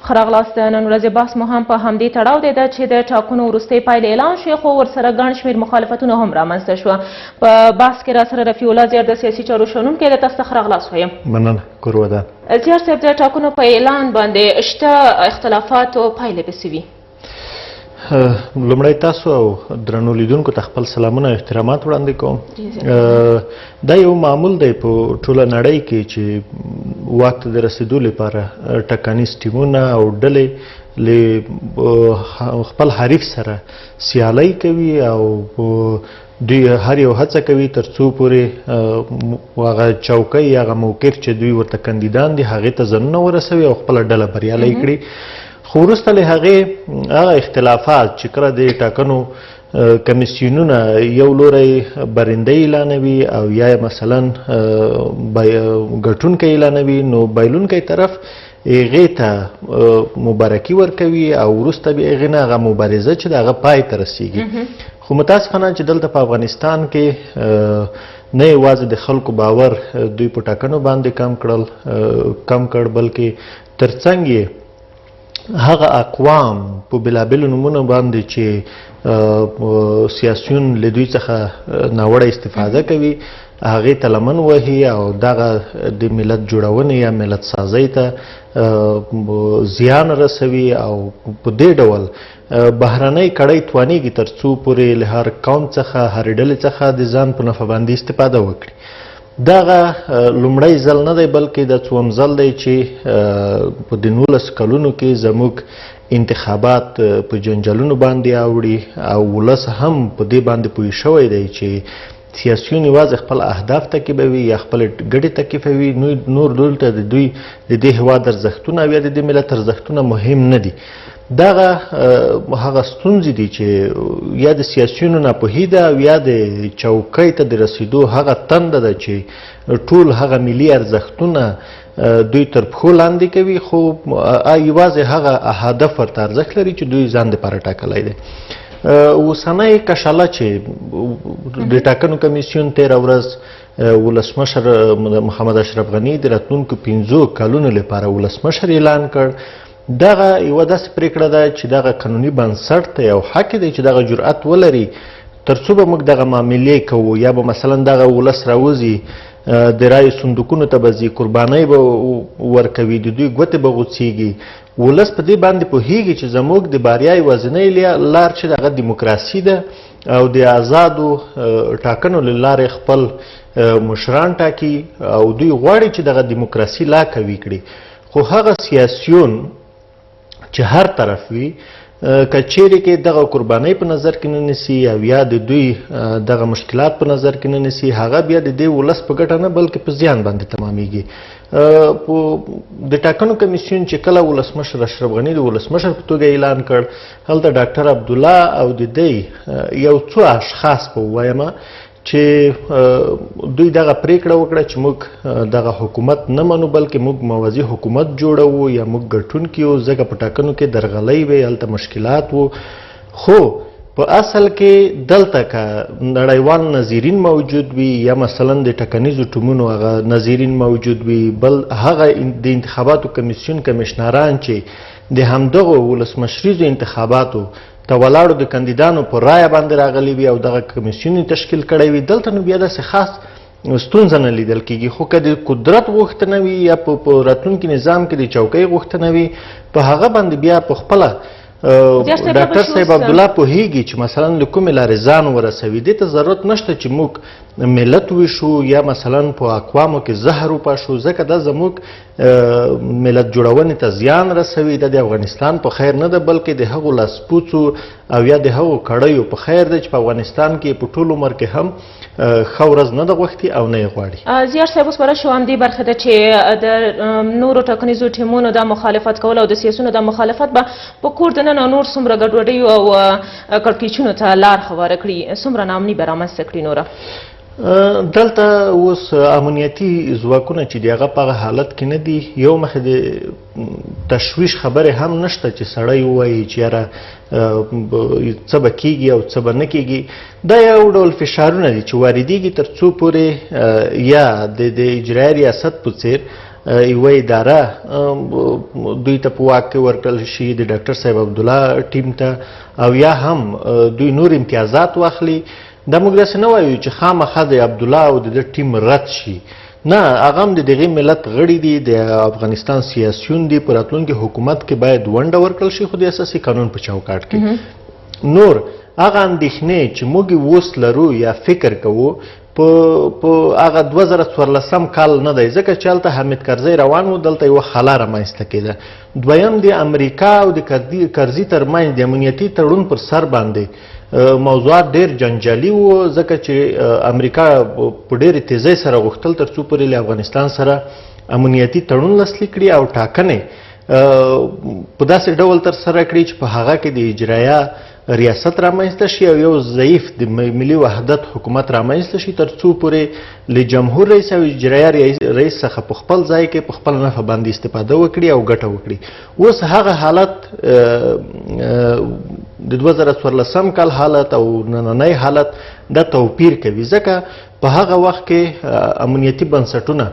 ښه راغلاست. د نن ورځې بحث مو هم په همدې تړاو دی دا چې د ټاکنو وروستۍ پایلې اعلان شوې، خو ورسره ګڼ شمېر مخالفتونه هم رامنځته شوه. په بحث کې راسره رفیع الله زیار د سیاسي چارو شنونکی دی. تاسو ته ښه راغلاست وایم. مننه، کور ودان. زیار صاحب، د ټاکنو په اعلان باندې شته اختلافاتو پایلې به څه وي؟ لومړی تاسو او درنو لیدونکو ته خپل سلامونه او احترامات وړاندې کوم. دا یو معمول دی په ټوله نړۍ کې چې واک ته د رسېدو لپاره ټاکنیز ټیمونه او ډلې له خپل حریف سره سیالۍ کوي او دوی هر یو هڅه کوي تر څو پورې هغه چوکۍ یا هغه موقف چې دوی ورته کاندیدان دي هغې ته ځانونه ورسوي او خپله ډله بریالۍ کړي. خو وروسته له هغې هغه اختلافات چې کله د ټاکنو کمیسیونونه یو لوری برنده اعلانوي او یا مثلا ګټونکی اعلانوي، نو بایلونکی طرف هغې ته مبارکي ورکوي او وروسته بیا هغې نه هغه مبارزه چې د هغه پای ته رسیږي. خو متاسفانه چې دلته په افغانستان کې نه یوازې د خلکو باور دوی په ټاکنو باندې کم کړ، بلکې ترڅنګ یې هغه اقوام په بېلابېلو نومونو باندې چې سیاسیون له دوی څخه ناوړه استفاده کوي هغې ته لمن وهي او دغه د ملت جوړونې یا ملت سازۍ ته زیان رسوي او په دې ډول بهرنۍ کړۍ توانیږي تر څو پورې له هر قوم څخه، هرې ډلې څخه د ځان په نفع باندې استفاده وکړي. دغه لومړی ځل نه دی، بلکې د څوم ځل دی چې په دې 19 کلونو کې زموږ انتخابات په جنجالونو باندې اوړي او ولس هم په دې باندې پوه شوی دی چې سیاسیون یوازې خپل اهداف تعقیبوي یا خپل ګټې تعقیبوي، نور دلته د دوی د دې هېواد ارزښتونه او یا د دې ملت ارزښتونه مهم نه دي. دغه هغه ستونزې دي چې یا د سیاسیونو ناپوهي ده او یا د چوکۍ ته د رسیدو هغه تنده ده چې ټول هغه ملي ارزښتونه دوی تر پښو لاندې کوي، خو یوازې هغه هدف ورته ارزښت لري چې دوی ځان دپاره ټاکلی دی. اوسنۍ کشاله چې د ټاکنو کمیسیون تېره ورځ ولسمشر محمد اشرف غني د راتلونکو 5 کلونو لپاره ولسمشر اعلان کړ، دغه یوه داسې پرېکړه ده چې دغه قانوني بنسټ ته یو حق دی چې دغه جرأت ولري تر څو به موږ دغه معاملې کوو، یا به مثلا دغه ولس راوځي د رایو صندوقونو ته به ځي، قربانۍ به ورکوي، د دوی ګوتې به غوڅیږي. ولس په دې باندې پوهیږي چې زموږ د بریا یوازینۍ لار چې هغه دیموکراسي ده او د آزادو ټاکنو له لارې خپل مشران ټاکي او دوی غواړي چې دغه دیموکراسي لا قوي کړي. خو هغه سیاسیون چې هر طرف وي که چیرې کې دغه قربانۍ په نظر کې نه نیسي او یا د دوی دغه مشکلات په نظر کې نه نیسي، هغه بیا د دې ولس په ګټه نه بلکې په زیان باندې تمامیږي. د ټاکنو کمیسیون چې کله ولسمشر اشرف غني د ولسمشر په توګه اعلان کړ، هلته ډاکټر عبدالله او د دی یو څو اشخاص په ووایم چې دوی دغه پریکړه وکړه چې موږ دغه حکومت نه منو، بلکې موږ موازي حکومت جوړوو یا موږ ګټونکي یو، ځکه په ټاکنو کې درغلۍ وې، هلته مشکلات وو. خو په اصل کې دلته که نړیوال نظیرین موجود وي یا مثلا د ټاکنیزو ټیمونو هغه نظیرین موجود وي، بل هغه د انتخاباتو کمیسیون کمیشنران چې د همدغو ولسمشریزو انتخاباتو ته ولاړو د کاندیدانو په رایه باندې راغلي وي او دغه کمیسیون یې تشکیل کړی وي، دلته نو بیا داسې خاص ستونزه نه لیدل کېږي. خو که د قدرت غوښتنه وي یا په راتلونکي نظام کې د چوکۍ غوښتنه وي، په هغه باندې بیا په خپله ډاکټر صاحب عبدالله پوهیږي چې مثلا له کومې لارې ځان ورسوي. دې ته ضرورت نشته چې موږ ملت ویشو یا مثلا په اقوامو کې زهر وپاشو، ځکه دا زموږ ملت جوړونې ته زیان رسوي. دا د افغانستان په خیر نه ده، بلکې د هغو لاسپوڅو او یا د هغو کړیو په خیر ده چې په افغانستان کې په ټول عمر کې هم ښه ورځ نه ده غوښتې او نه یې غواړي. زیار صاحب، اوس به راشو همدې برخې ته چې د نورو ټاکنیزو ټیمونو دا مخالفت کول او د سیاسیونو دا مخالفت به په کور دننه نور څومره ګډوډیو او کړکېچونو ته لار هواره کړي، څومره ناامني به رامنځته کړي نوره؟ دلته اوس امنیتي ځواکونه چې دی هغه په هغه حالت کې نه دي. یو مخې د تشویش خبرې هم نشته چې سړی ووایي چې یاره څه به کیږي او څه به نه کیږي. دا یو ډول فشارونه دي چې واردېږي تر څو پورې یا د اجرایي ریاست په څیر یوه اداره دوی ته په واک کې ورکړل شي، د ډاکټر صاحب عبدالله ټیم ته، او یا هم دوی نور امتیازات واخلي. دا موږ داسې نه وایو چې خامخا د عبدالله او د ده ټیم رد شي، نه، هغه هم د دغې ملت غړي دي، د افغانستان سیاسیون دي، په راتلونکي حکومت کې باید ونډه ورکړل شي، خو د اساسي قانون په چوکاټ کې. نور هغه اندېښنې چې موږ اوس لرو یا فکر کوو په هغه 2014 کال نه دی، ځکه چې هلته حامد کرزی روان و، دلته یوه خلا رامنځته کېده. دویم، د امریکا او د کرزي ترمنځ د امنیتي تړون پر سر باندې موضوعات ډېر جنجالي وو، ځکه چې امریکا په ډېرې تیزۍ سره غوښتل تر څو پورې له افغانستان سره امنیتي تړون لاسلیک کړي او ټاکنې په داسې ډول ترسره کړي چې په هغه کې د اجرایه ریاست رامنځته شي او یو ضعیف د ملي وحدت حکومت رامنځته شي، تر څو پورې له جمهور رئیس او اجرایه رئیس څخه په خپل ځای کې په خپل نفع باندې استفاده وکړي او ګټه وکړي. اوس هغه حالت د 2014 کال حالت او نننی حالت دا توپیر کوي، ځکه په هغه وخت کې امنیتي بنسټونه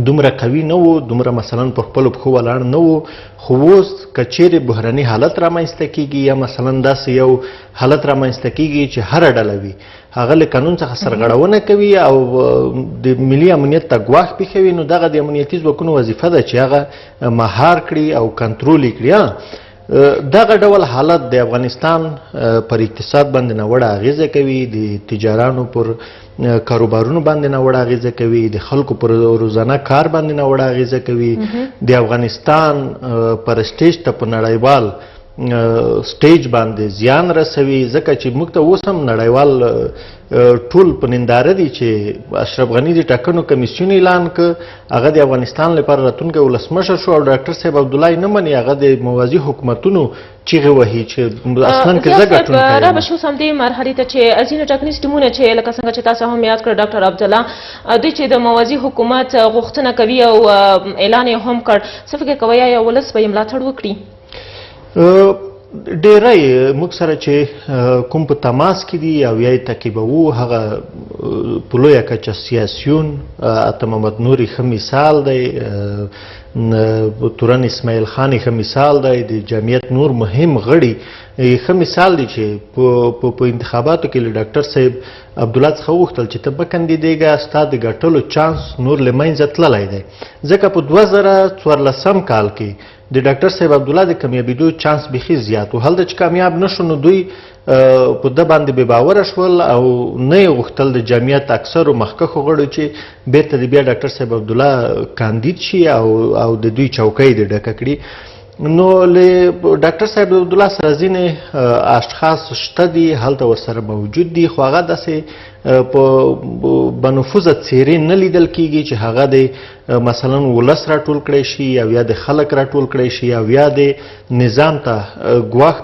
دومره قوي نه وو، دومره مثلا پر خپلو پښو ولاړ نه وو. خو اوس که چیرې بحراني حالت رامنځته کیږي یا مثلا داسې یو حالت رامنځته کیږي چې هره ډله وي هغه له قانون څخه سرغړونه کوي او د ملي امنیت ته ګواښ پېښوي، نو دغه د امنیتي ځواکونو وظیفه ده چې هغه مهار کړي او کنټرول یې کړي. دغه ډول حالت د افغانستان پر اقتصاد باندې ناوړه اغېزه کوي، د تجارانو پر کاروبارونو باندې ناوړه اغېزه کوي، د خلکو پر روزانه کار باندې ناوړه اغېزه کوي، د افغانستان پر سټیج ته په نړیوال سټیج باندې زیان رسوي، ځکه چې موږ ته اوس هم نړیوال ټول په ننداره دي چې اشرف غني د ټاکنو کمیسیون اعلان که، هغه د افغانستان لپاره راتلونکی ولسمشر شو او ډاکټر صاحب عبدالله یې نه مني، هغه د موازي حکومتونو چیغې وهي چې اصلا که زه ګټونکی یم. را به شو همدې مرحلې ته چې ځینې ټاکنیز ټیمونه چې لکه څنګه چې تاسو هم یاد کړ ډاکټر عبدالله، دوی چې د موازي حکومت غوښتنه کوي او اعلان یې هم کړ، څه فکر کوئ آیا ولس به یې ملاتړ وکړي؟ ډیری موږ سره چې کوم په تماس کې دي او یا یې تعقیبوو، هغه په لویه کچه سیاسیون، عطا محمد نور یې ښه مثال دی، تورن اسماعیل خان یې ښه مثال دی، د جمعیت نور مهم غړي یې ښه مثال دی چې په انتخاباتو کې له ډاکټر صاحب عبدالله څخه وغوښتل چې ته مه کاندیدېږه، ستا د ګټلو چانس نور له منځه تللی دی، ځکه په 2014 کال کې د ډاکټر صاحب عبدالله د کامیابېدو چانس بیخي زیات و. هلته چې کامیاب نه شو نو دوی په ده باندې بې باوره شول او نه یې غوښتل د جمعیت اکثرو مخکښو غړو چې بېرته د بیا ډاکټر صاحب عبدالله کاندید شي او د دوی چوکۍ دې ډکه کړي. نو له ډاکټر صاحب عبدالله سره ځینې اشخاص شته دي، هلته ورسره موجود دي، خو هغه داسې په بنفوذه څېرې نه لیدل کیږي چې هغه د مثلا ولس راټول کړی شي او یا د خلک راټول کړی شي او یا د نظام ته ګواښ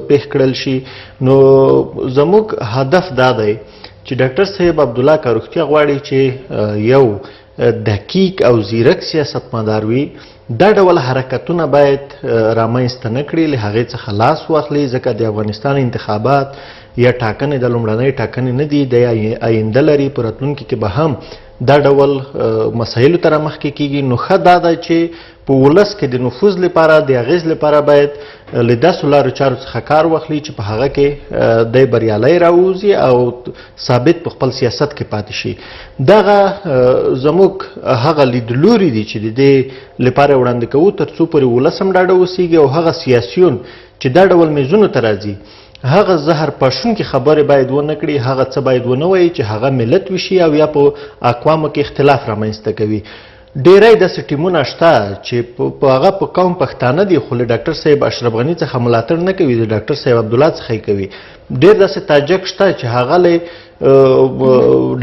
پېښ کړل شي. نو زموږ هدف دا دی چې ډاکټر صاحب عبدالله که رښتیا غواړي چې یو دقیق او زیرک سیاستمدار وي، دا ډول حرکتونه باید رامنځته نه کړي، له هغې څخه لاس واخلي، ځکه د افغانستان انتخابات یا ټاکنې د لومړنۍ ټاکنې نه دي، د آینده لري، په راتلونکي کې به هم دا ډول مسایلو ته رامخکې کېږي. نو ښه دا ده چې په ولس کې د نفوذ لپاره، د اغېز لپاره باید له داسو لارو چارو څخه کار واخلي چې په هغه کې دی بریالی راووځي او ثابت په خپل سیاست کې پاتې شي. دغه زموږ هغه لیدلوري دي چې د دې لپاره وړاندې کوو تر څو پورې ولس هم ډاډه اوسېږي او هغه سیاسیون چې دا ډول میزونو ته راځي هغه زهر پاشونکې خبرې باید ونه کړي، هغه څه باید ونه وایي چې هغه ملت وشي او یا په اقوامو کې اختلاف رامنځته کوي. ډیری داسې ټیمونه شته چې په هغه په قوم پښتانه دي، خو له ډاکټر صاحب اشرف غني څخه ملاتړ نه کوي، د ډاکټر صاحب عبدالله څخه یې کوي. ډېر داسې تاجک شته چې هغه له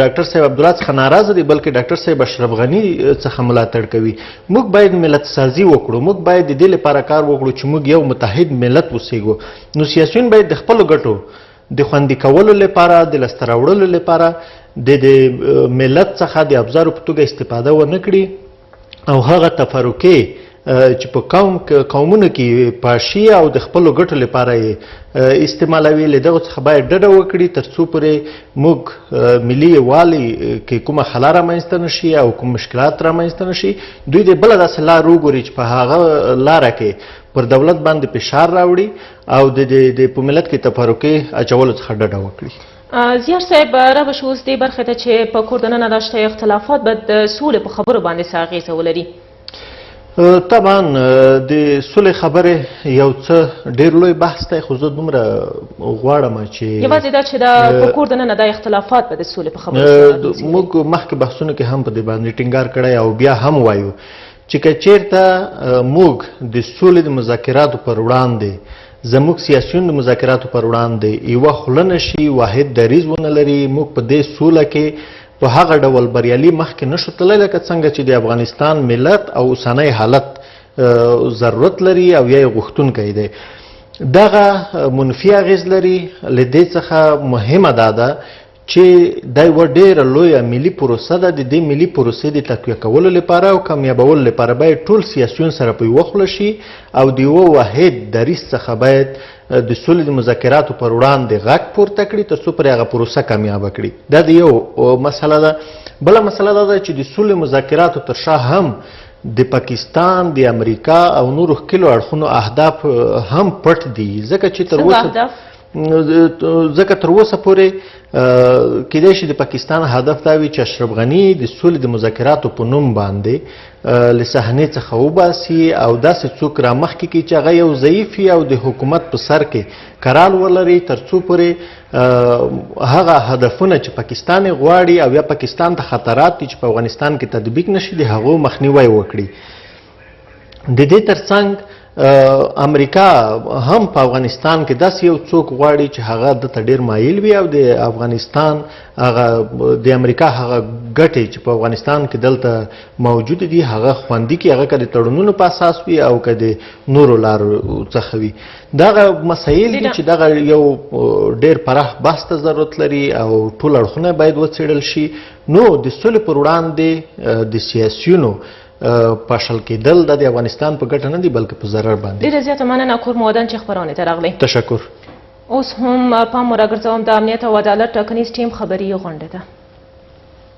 ډاکټر صاحب عبدالله څخه ناراضه دي، بلکې ډاکټر صاحب اشرف غني څخه ملاتړ کوي. موږ باید ملت سازي وکړو، موږ باید د دې لپاره کار وکړو چې موږ یو متحد ملت اوسېږو. نو سیاسیون باید د خپلو ګټو د خوندي کولو لپاره، د لاسته راوړلو لپاره د ملت څخه د ابزارو په توګه استفاده ونه کړي او هغه تفرقې چې په قومونو کې پاشي او د خپلو ګټو لپاره یې استعمالوي، له دغو څخه باید ډډه وکړي تر څو پورې موږ ملي یووالي کې کومه خلا رامنځته نه شي او کوم مشکلات رامنځته نه شي. دوی دې بله داسې لار وګوري چې په هغه لاره کې پر دولت باندې فشار راوړي او د په ملت کې تفرقې اچولو څخه ډډه وکړي. زیار صاحب، را به شو اوس دې برخې ته چې په کور دننه دا شته اختلافات به د سولې په خبرو باندې څه اغېزه ولري؟ طبعا د سولې خبرې یو څه ډېر لوی بحث دی، خو زه دومره غواړم چې یوازې دا چې دا په کور دننه دا اختلافات به د سولې په خبرو موږ مخکې بحثونو کې هم په دې باندې ټینګار کړی او بیا هم وایو چې که چېرته موږ د سولې د مذاکراتو پر وړاندې، زموږ سیاسیون د مذاکراتو پر وړاندې یوه خوله نه شي، واحد دریځ ونه لري، موږ په دې سوله کې په هغه ډول بریالي مخکې نشو تللی لکه څنګه چې د افغانستان ملت او اوسنی حالت ضرورت لري او یا یې غوښتونکی دی. دغه منفي اغېز لري. له دې څخه مهمه دا ده چې دا یوه ډېره لویه ملي پروسه ده. د دې ملي پروسې د تقویه کولو لپاره او کامیابولو لپاره باید ټول سیاسیون سره په یوه خوله شي او د یوه واحد دریځ څخه باید د سولې د مذاکراتو پر وړاندې غږ پورته کړي تر څو پرې هغه پروسه کامیابه کړي. دا د یو مسله ده. بله مسله دا ده چې د سولې مذاکراتو تر شا هم د پاکستان، د امریکا او نورو ښکېلو اړخونو اهداف هم پټ دي، ځکه چې تر اوسه ځکه تر اوسه پورې کیدای شي د پاکستان هدف دا وي چې اشرف غني د سولې د مذاکراتو په نوم باندې له صحنې څخه وباسي او داسې څوک رامخکې کړي چې هغه یو ضعیف او د حکومت په سر کې قرار ولري تر څو پورې هغه هدفونه چې پاکستان یې غواړي او یا پاکستان ته خطرات دي چې په افغانستان کې تطبیق نشي د هغو مخنیوی وکړي. د دې ترڅنګ امریکا هم په افغانستان کې داسې یو څوک غواړي چې هغه دته ډیر مایل وي او د افغانستان هغه د امریکا هغه ګټې چې په افغانستان کې دلته موجود دي هغه خوندي کړي، هغه که د تړونونو په اساس وي او که د نورو لارو څخه وي. دغه مسایل دي چې دغه یو ډیر پراخ بحث ته ضرورت لري او ټول اړخونه باید وڅېړل شي. نو د سولې پر وړاندې د سیاسیونو پاشل کېدل دا د افغانستان په ګټه نه دی بلکې په ضرر باندې. ډېره زیاته مننه کور مو ودان چې خپرونې ته راغلئ. تشکر. اوس هم پام مو راګرځوم د امنیت او عدالت ټاکنیز ټیم خبري غونډه ده.